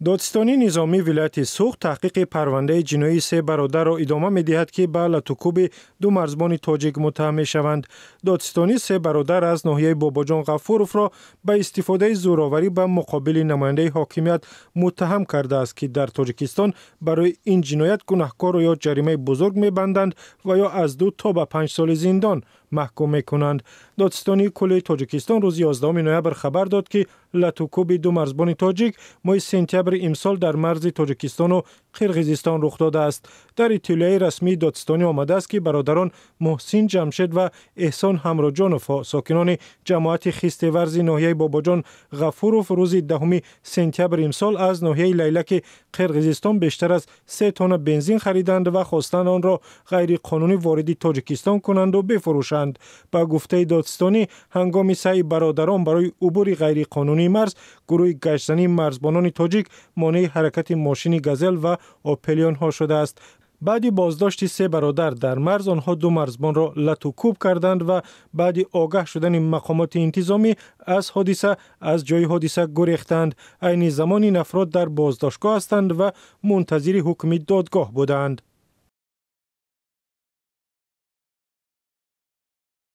Додситонии низомии вилояти Суғд таҳқиқи парвандаи ҷиноии се бародарро идома медиҳад, ки ба латукӯби ду марзбони тоҷик муттаҳам мешаванд. Додситонӣ се бародар аз ноҳияи Бобоҷон Ғафуровро ба истифодаи зӯроварӣ ба муқобили намояндаи ҳокимият муттаҳам кардааст, ки дар Тоҷикистон барои ин ҷиноят гунаҳкорро ё ҷаримаи бузург мебанданд ва ё аз 2 то ба 5 соли зиндон маҳкум мекунанд. Додситонии кулли Тоҷикистон рӯзи 11 ноябр хабар дод, ки латукӯби ду марзбони тоҷик моҳи сентябри имсол дар марзи Тоҷикистону Қирғизистон рух додааст. Дар иттилоияи расмии додситонӣ омадааст, ки бародарон Муҳсин, Ҷамшед ва Эҳсон Ҳамроҷонов, сокинони ҷамоати Хистеварзи ноҳияи Бобоҷон Ғафуров, рӯзи 10 сентябри имсол аз ноҳияи Лайлаки Қирғизистон бештар аз 3 тонна бензин хариданд ва хостанд онро ғайриқонунӣ вориди Тоҷикистон кунанду бифурӯшанд. Ба гуфтаи додситонӣ, ҳангоми саъи бародарон барои убури ғайриқонунии марз, гурӯҳи гаштзании марзбонони тоҷик монеи ҳаракати мошини «Газел» ва «Опели» онҳо шудааст. Баъди боздошти се бародар дар марз, онҳо ду марзбонро латукӯб карданд ва баъди огаҳ шудани мақомоти интизомӣ аз ҳодиса аз ҷои ҳодиса гурехтанд. Айни замон ин афрод дар боздоштгоҳ ҳастанд ва мунтазири ҳукми додгоҳ буданд.